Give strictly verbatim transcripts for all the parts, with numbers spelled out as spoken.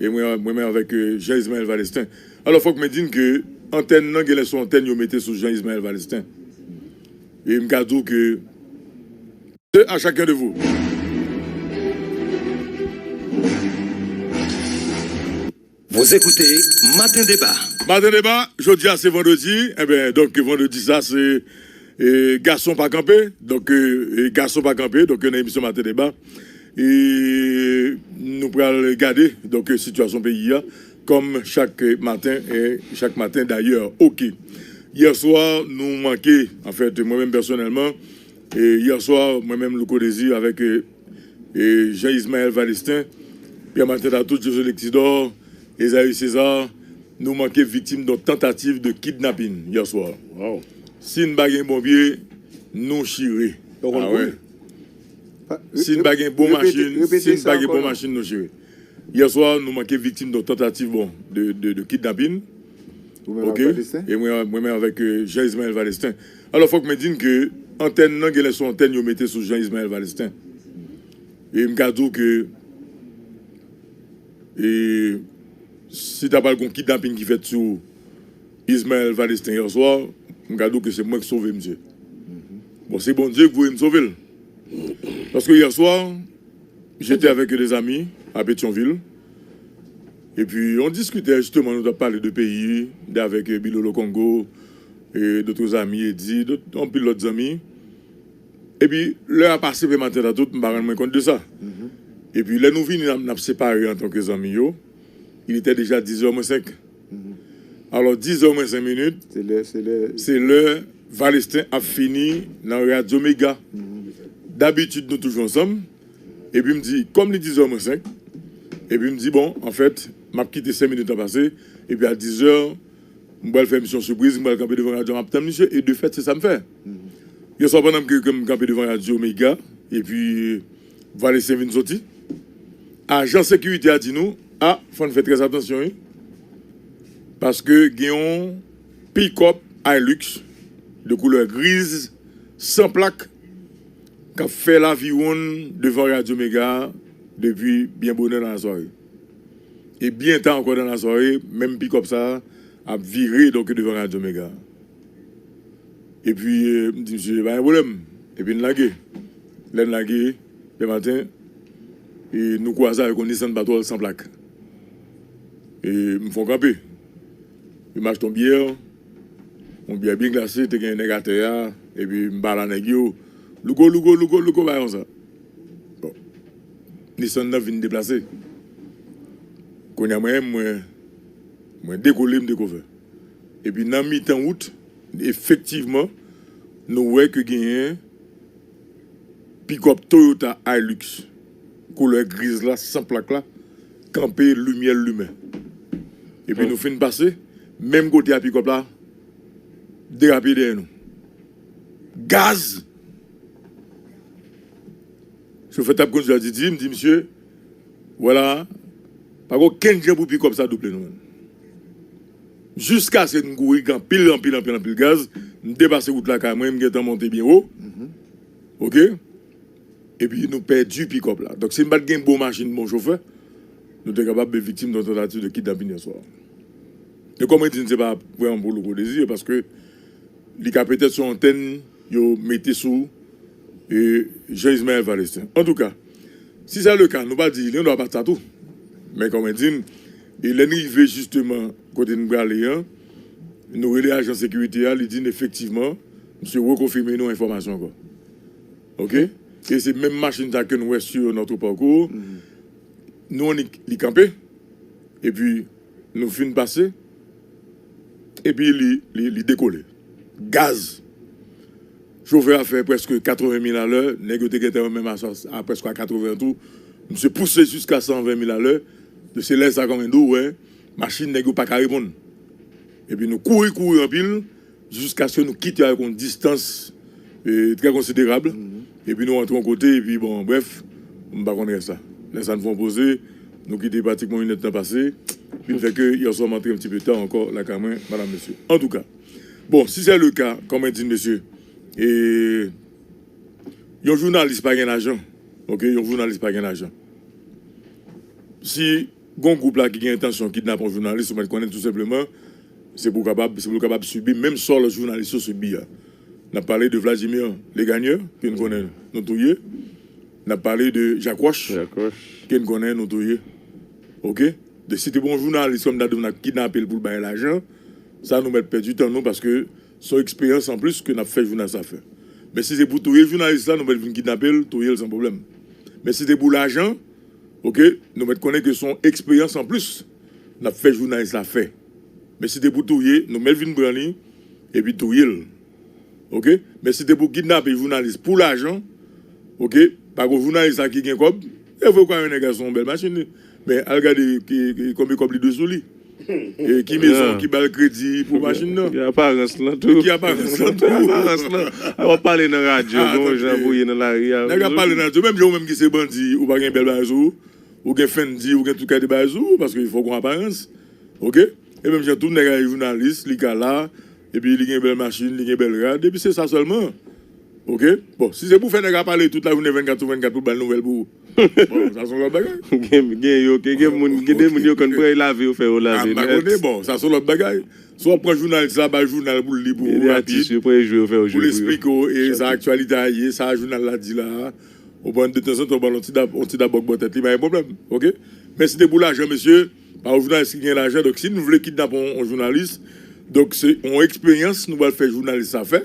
E mwen, mwen menm avèk, euh, Jean Ismaël Valestin. Alò, fòk mwen di n ke antèn nan, genlè se yon antèn yo mete sou Jean Ismaël Valestin. E m ka di w ke c'est à chacun de vous. Vous écoutez Matin Débat. Matin Débat, jodi a se vandredi. Enben, donk, vandredi sa, se, e, Gason pa kanpe. Donk, e, e, Gason pa kanpe. Donk, nan emisyon Matin Débat. E nou pral gade, donk, sitiyasyon peyi a, kòm chak maten, e chak maten dayè. Oke. Yè swa, nou manke, anfèt, mwen menm pèsonèlman, e yè swa, mwen menm, Louko Désir, avèk, e, e, Jean Ismaël Valestin, Pierre Martin Latout, Josué Lectidor, Esaü César, nou manke viktim d'un tentative de kidnapping yè swa. Wow. Si n pa gen bon pye, nou chire. Yo konn Ah kouri. Ouais. Pa- Si n pa gen bon repete- machin, repete si n sa pa gen ankò bon non. Machin, nou chire. Yè swa, nou manke viktim d'un tentative, bon, de, de, de kidnapping. Ou menm Ok. Ak Valestin? E mwen, mwen menm avèk, euh, Jean Ismaël Valestin. Alò, fòk mwen di n ke antèn nan, genlè se yon antèn yo mete sou Jean Ismaël Valestin. E m ka di w ke, e, si ta pral gon kidnapin ki fèt sou Ismaël Valestin yè swa, m ka di w ke se mwen ki sove misye. Bon, se Bondye ki voye m sove l. Paske yè swa, j'étais avec des amis à Pétion-Ville. Et puis, on discutait justement, nou t ap pale de peyi, de, avec, euh, Bilolo Kongo, et d'autres amis, Eddy, dòt, anpil lòt zanmi. Epi, lè a pase, Pè Maten Latout, m pa rann mwen kont de sa. Epi, lè nou vini, n ap, n ap separe antanke zanmi yo, il était déjà dix heures moins cinq. Alò, dix heures moins cinq minutes, Se lè, se lè. Se lè Valestin ap fini nan Radyo Mega. Dabitid, nou toujou ansanm. Epi m di, kòm li dix heures moins cinq, epi m di, bon, anfèt, m ap kite senk minit lan pase, epi a dix heures, m pral fè misye yon sipriz, m pral kanpe devan radyo, m ap tann misye, e de fèt, se sa m fè. Yè swa, pandan ke, ke m kanpe devan radyo Mega, epi Valestin vin soti, ajan sekirite a di nou, a, fò n fè trè atansyon, wi. Paske gen yon pikòp Hilux de koulè griz, san plak, k ap fè laviwonn devan Radyo Mega depi byen bonè nan lasware. E byen ta ankò nan lasware, menm pikòp sa a ap vire, donk, devan Radyo Mega. Epi, e, m di misye, pa gen pwoblèm. Epi n lage. Lè n lage, Pè Maten, e nou kwaze avèk yon Nissan Patrol san plak. E m fè yon kanpe. Epi m achte yon byè, yon byè byen glase, te gen nèg atè a, epi m pale a nèg yo, Louko, Louko, Louko, Louko, bagay konsa. Bon. Nissan nan vin deplase. Kounye a mwen, mwen, mwen dekole, m dekouvè. Epi nan mitan wout, efektivman, nou wè ke genyen pikòp Toyota Hilux, koulè griz la, san plak la, kanpe, limyè l limen. Epi nou fin pase, menm kote a pikòp la, derape dèyè nou. Gaz! Chofè t ap kondui a di, di, m di, misye, vwala, pa gen okenn jan pou pikòp sa double nou menm. Jiskaske m kouri gen anpil, anpil, anpil, anpil gaz, m depase wout lakay mwen, m gentan monte byen wo. Oke? Epi nou pèdi pikòp la. Donk, si n pa t gen bon machin, bon chofè, nou te kapab viktim de yon tantativ de kidnapin yè swa. E kòm mwen di n, se pa vrèman pou Louko Désir, paske li ka petèt se yon antèn yo mete sou, e, Jean Ismaël Valestin. Antouka, si se le ka, nou pa di li, nou pa di sa tou. Men kòm mwen di n, e lè n rive jisteman kote n prale an, nou rele ajan sekirite a, li di n efektivman, misye rekonfime nou enfòmasyon ankò. Oke? E se menm machin sa ke nou wè sur notre parcours. Nou annik li kanpe. Epi nou fin pase. Epi li, li, li dekole. Gaz! Chofè a fè prèske katreven mil alè. Nèg yo te gentan menm a, a prèske a katreven tou. Misye pouse jiska san ven mil alè. Se lè sa kòm mwen di w, wè, machin nèg yo pa ka reponn. Epi nou kouri, kouri anpil. Jiskaske nou kite avèk yon distans, e, trè konsiderab. Epi nou rantre yon kote, epi bon, brèf, m pa konn rès la. Lè sa n fè yon poze, nou kite pratikman inèdtan pase. Epi n fè ke yè swa m antre yon ti pe ta ankò lakay mwen, madam, mesye. Antouka, bon, si se le ka, kòm mwen di n, mesye, e, yon jounalis pa gen lajan. Oke, yon jounalis pa gen lajan. Si Gon gwoup la ki gen entansyon kidnape yon jounalis, ou mèt konnen tou senpleman, se pou kapab, se pou l kapab sibi menm sò lòt jounalis yo sibi a. N ap pale de Vladimir Legagneur, ke n konnen nou touye. N ap pale de Jacques Roche, ke n konnen nou touye. Oke? De si te pou yon jounalis kòm ta di w n ap kidnape l pou l bay lajan, sa nou mèt pèdi tan nou paske se yon eksperyans anplis ke n ap fè jounalis la fè. Men si se pou touye jounalis la, nou mèt vin kidnape l, touye l san pwoblèm. Men si se pou lajan, oke, nou mèt konnen ke se yon eksperyans anplis n ap fè jounalis la fè. Men si se pou touye, nou mèt vin pran li, epi touye l. Oke? Men si se te pou kidnape jounalis pou lajan, oke, pa gon jounalis la ki gen kòb, e vre kwa yon nèg la se yon bèl machin li. Men al gade ki, ki, konbyen kòb li dwe sou li. E ki mezon ki ba l kredi pou machin nan? Ki aparans lan tou. Ki aparans lan tou. Aparans lan. A, w ap pale nan radyo, gon jan pou ye nan lari a. Nèg ap pale nan radyo, menm jan ou menm ki se bandi, ou pa gen bèl bagay sou ou, ou gen Fendi, ou gen tout kalite bagay sou ou, paske fòk gon aparans. Oke? E menm jan tou, nèg la jounalis, li ka la, epi li gen bèl machin, li gen bèl rad, epi se sa sèlman. Oke? Bon, si se pou fè nèg la pale tout lajounen vennkat sou vennkat pou ba l nouvèl pou ou. Bon, sa se yon lòt bagay. Gen, gen yo, gen, gen moun, gen de moun yo konn pran yo lave, yo fè yo lave nèt. A, m pa konnen, bon, sa se yon lòt bagay. Si w ap pran jounalis la, bay jounal pou l li pou ou rapid, pou l esplike w, e sa aktyalite a ye, sa jounal la di la a. Ou konprann, de tanzantan, ou ba l yon ti dab, yon ti dab bòk bò tèt li, pa gen pwoblèm. Oke? Men si te pou lajan, mesye, pa yon jounalis ki gen lajan, donk si nou vle kidnape yon, yon jounalis, donk se yon eksperyans nou pral fè jounalis sa fè.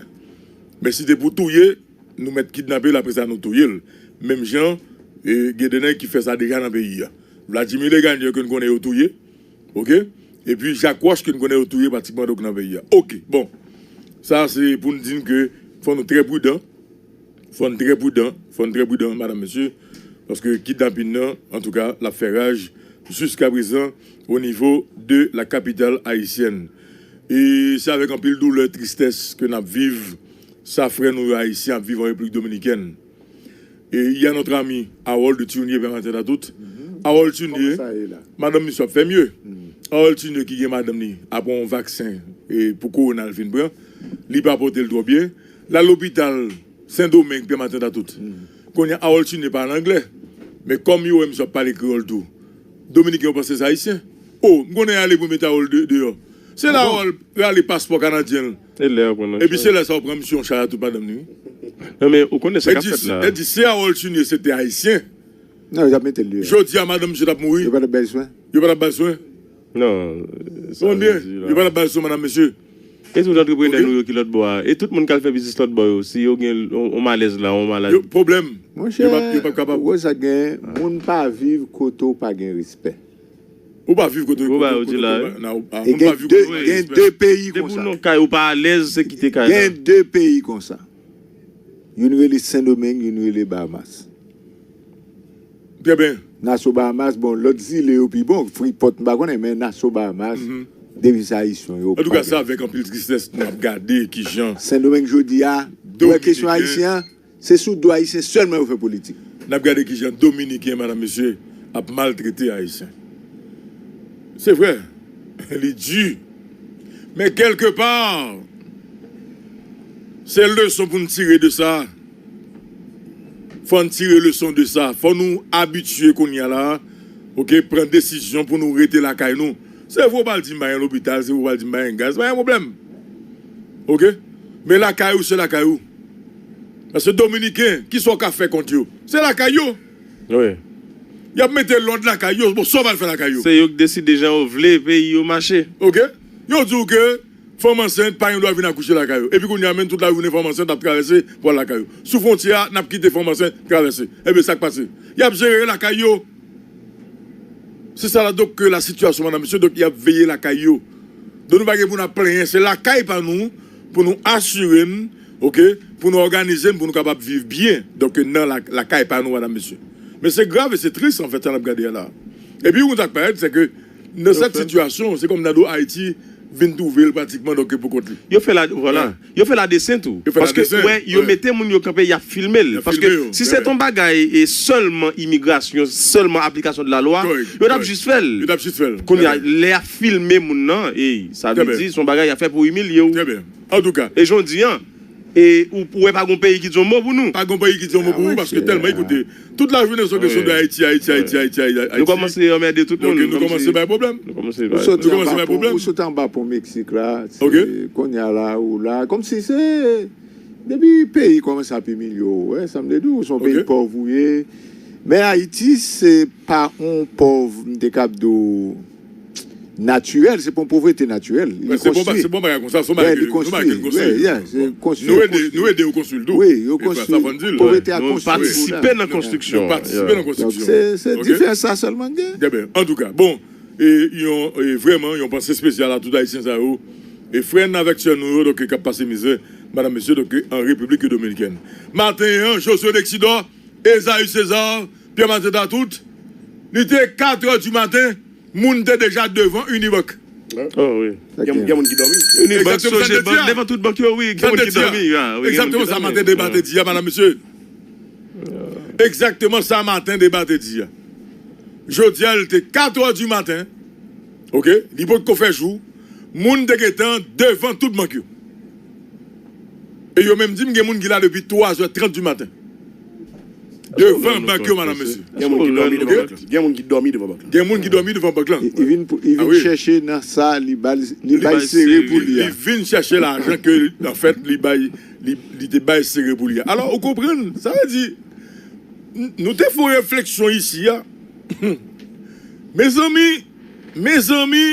Men si te pou touye, nou mèt kidnape l, apre sa nou touye l. Menm jan, e, gen de nèg ki fè sa deja nan peyi a. Vladimir Legagneur ke n konnen yo touye, oke? Epi Jacques Roche ke n konnen yo touye pratikman donk nan peyi a. Oke, bon. Sa se pou n di n ke fò nou trè pridan. Fò n trè pridan, fò n trè pridan, madanm, mesye, paske kidnapin nan, antouka, l ap fè raj jiskaprezan o nivo de la capitale haïtienne. E se avèk anpil doulè, tristès ke n ap viv sa frè nou yo ayisyen ap viv an Repiblik Dominikèn. E il y a notre ami Harold Tunyé, pèmatant a tout. Harold Tunyé, madanm misye ap fè mye. Harold Tunyé ki gen madanm li ap pran yon vaksen e pou kowona l fin pran. Li pa pote l twò byen. L al lopital Sendomeng, pèmatant a tout. Kounye a Harold Tunyé pale anglè. Men kòm yo wè misye ap pale kreyòl tou, Dominiken yo panse se ayisyen. O, m konnen y ale pou mete Harold de-, deyò. Se la Harold rale paspò kanadyen l. Epi se lè sa yo pran misye yon chay a tout madanm li, wi. Non, men ou konnen sa k ap fèt la. E di, si Harold Tunyé se te ayisyen, non, yo t ap mete l deyò. Jodi a, madanm misye t ap mouri. Yo pa t ap bay l swen. Yo pa t ap bay l swen. Non, sa vle di la. Yo pa t ap bay l swen, madanm, mesye. E tout antreprenè nou yo ki lòt bò a, e tout moun k al fè biznis lòt bò yo, si yo gen yon, yon malèz la, yon maladi. Yo, pwoblèm. Monchè, yo p ap, yo p ap kapab. Ou wè sa gen, moun pa viv kote w pa gen respè. Ou pa viv kote, kote, kote, kote, non, ou pa, moun pa viv kote w pa gen respè. Gen de peyi konsa. Depi w nan kay ou pa alèz, se kite kay la. Gen de peyi konsa. Youn rele Sendomeng, youn rele Bahamas. Trè byen. Naso Bahamas, bon, lòt zile yo pi bon. Freeport, m pa konnen, men Naso Bahamas, depi se ayisyen yo. Antouka, se avèk anpil tristès n ap gade kijan Sendomeng jodi a, ou wè kesyon ayisyen an, se sou do ayisyen sèlman yo fè politik. N ap gade kijan Dominiken, madanm, mesye, ap maltrete ayisyen. Se vre, li di. Men kèlkepa, se leson pou n tire de sa. Fò n tire leson de sa. Fò nou abitye kounye a la, oke, pran desizyon pou nou rete lakay nou. Se vre w pral di m pa gen lopital, se vre w pral di m pa gen gaz, pa gen pwoblèm. Oke? Men lakay ou, se lakay ou. Paske Dominiken, kisa w ka fè kont yo? Se lakay yo. Wi. Y ap mete lòd lakay yo. Bon, sa w pral fè lakay yo? Se yo k deside jan yo vle peyi yo mache. Oke? Yo di w ke fanm ansent pa gen dwa vin akouche lakay yo. Epi kounye a, menm tout lajounen, fanm ansent ap travèse pou al lakay yo. Sou fwontyè a, n ap kite fanm ansent travèse. Ebyen, sa k pase? Y ap jere lakay yo. Se sa la, donk, ke la sitiyasyon, madanm, mesye, donk, y ap veye lakay yo. Donk, nou pa gen pou n ap plenyen. Se lakay pa nou, pou nou asire n, oke, pou nou òganize n, pou nou kapab viv byen. Donk, nan la, lakay pa nou, madanm, mesye. Men se grav e se tris, anfèt, sa n ap gade a la. Epi, yon sa k parèt, se ke nan sèt sitiyasyon, se kòm Nado Ayiti vin twouve l pratikman, donk, pou kont li. Yo fè la, vwala. Yo fè la desen tou. Yo fè la desen. Paske, wè, yo mete moun yo kanpe, y ap filme l. Paske si se t yon bagay e sèlman imigrasyon, sèlman aplikasyon de la lwa, yo t ap jis fè l. Yo t ap jis fè l. Kounye a, lè y ap filme moun nan, e sa vle di, se yon bagay y ap fè pou imilye w. Trè byen. Antouka. E jodi a, E ou, ou wè pa gon peyi ki di yon mo pou nou? Pa gon peyi ki di yon mo pou ou, paske tèlman, ekoute, tout lajounen se yon kesyon de Ayiti, Ayiti, Ayiti, Ayiti, Ayiti. Nou kòmanse anmède tout moun. Donk, nou kòmanse bay pwoblèm. Nou kòmanse bay. Ou soti anba pon, ou soti anba pon Meksik la, kounye a la, ou la, kòmsi se, depi peyi kòmanse ap imilye w, wè, sa m te di w, se yon peyi pòv ou ye. Men Ayiti, se pa yon pòv, m te kab di w, natirèl, se pa yon povrete natirèl. Li konstwi. Se bon bagay konsa, se yon bagay ke nou konstwi. Nou ede, nou ede yo konstwi l tou. Wi, yo konstwi. Povrete a konstwi. Nou patisipe nan konstriksyon. Nou patisipe nan konstriksyon. Se diferans sa sèlman gen. Antouka, bon, e, yon, e, vrèman, yon panse espesyal a tout Ayisyen sa yo. E frè n avèk sè nou yo, donk, k ap pase mizè, madanm, mesye, donk, an Repiblik Dominikèn. Maten an, Josué Lexidor, Esaü César, Pierre Martin Tatout, li te katrè di maten, moun te deja devan Unibank. Oh, wi. Gen moun ki dòmi. Unibank, Sogebank, devan tout bank yo, wi, gen moun ki dòmi. Egzakteman sa maten deba te di a, madanm, mesye. Egzakteman sa maten deba te di a. Jodi a, li te katrè di maten. Oke? Li potko fè jou. Moun te gentan devan tout bank yo. E yo menm di m gen moun ki la depi twazè trant di maten. Devan bank yo, madanm, mesye. Gen moun ki dòmi devan bank lan. Gen moun ki dòmi devan bank lan. Li vin chèche nan sa li bay, li bay sere pou li a. Li vin chèche lajan ke, anfèt, li bay, li, li te bay sere pou li a. Alò, ou konprann? Sa vle di, n-, nou te fè yon refleksyon isi a. Mezanmi, mezanmi,